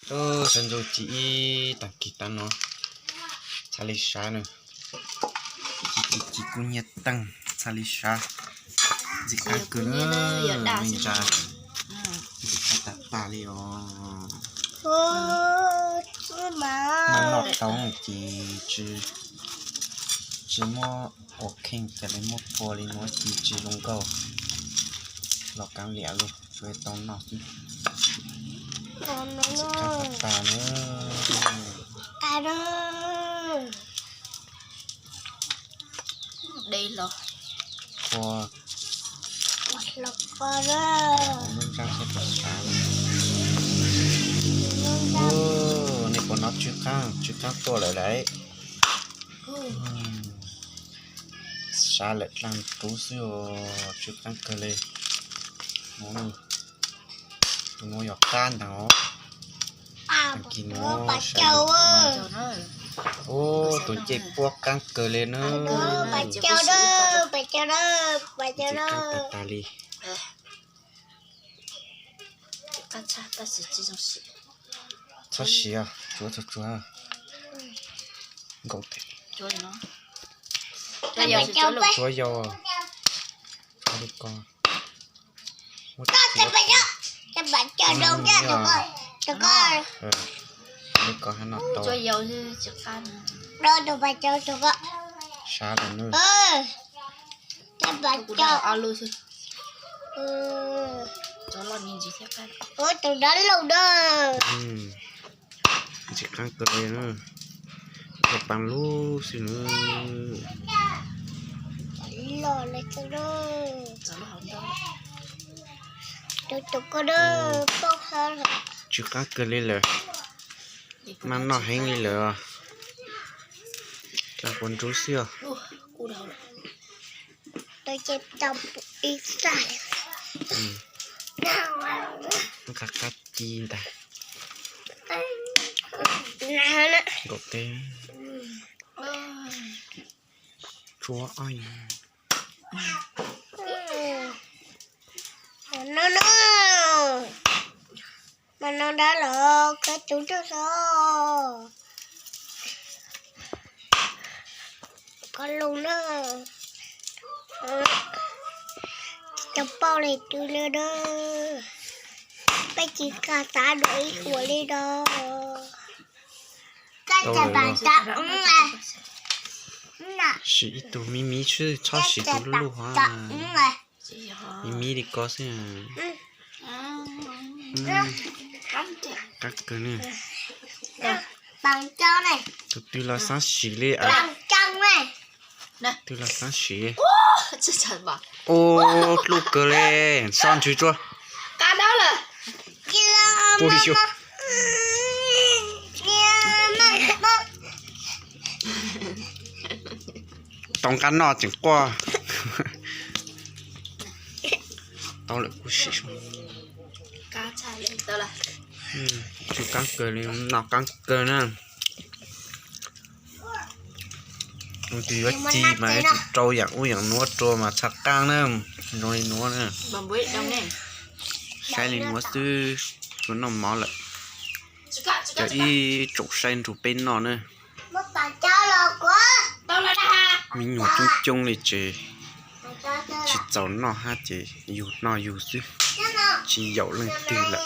Sawv ntxov ci ib tag kis tag no, txhaj li sab na. Ci ci ci kub nyiaj teej, txhaj li sab. Ntxim qab kawg na, me ntsa, ntxim qab tas tas li os. Noj tau ces tsis muab ua kheej, cas li muab phua li nuav ces tsis zoo nkauj. Los kav liam lauj, tsuav tau noj xwb. Ntxim qab tas tas na. Ua, lub ntsab thiab pom sab. Nej puas nov tsw qaab, tsw qaab tuaj lawm lauj. Sab lawm dlaag rub xwb os, tsw qaab kawg li. Tus nuav yog qab ntag os. Tag kis nuav sab. Ub, tus ncej puab qaab kawg li na. Ntxim qab tas tas li. Txhob siv, tsuav tsuav tsuav nkaus. Tsuav yau, tsuav li ko. Li ko hab noj tau. Sab lawm na. Tus dab laug na. Ntxim qab kawg li na. Ua paas lug xwb na. Tsw qaab kawg li lawm. Maj noj heev li lawm. Dlaag puas nrub xwb os. Qab qab ci ntag. Nkaum teb. Tsuav. Mas no dab los khaws tus nrog xwb. Koj lug na. Tsis tau paub li twg li na. Peb tsis kam xav dua ib huam li no. Siv ib tug miv miv xwb, txhob siv tus lug lug hov. Miv miv li ko xwb. Qab kawg na. Tus twg los xav siv li. Twg los xav siv. Ua dlub kawg li, xo ntsws tsuag. Tau nqaj noj tseem quaj. Tau lawm kuv sim. Tsw qaab kawg li, noj qaab kawg na. Tus yuav ci mas yuav tsum rau yaam ub yaam nuav rua mas txhaj qaab na. Zoo li nuav na. Saib li nuav xwb, tsuav noj mov lawm. Cov ib tsoom saib nrug peb noj na. Me nyuam coob coob li ces tsis txaus noj hab ces yug noj yug xwb, tsis yaum leej twg lawm.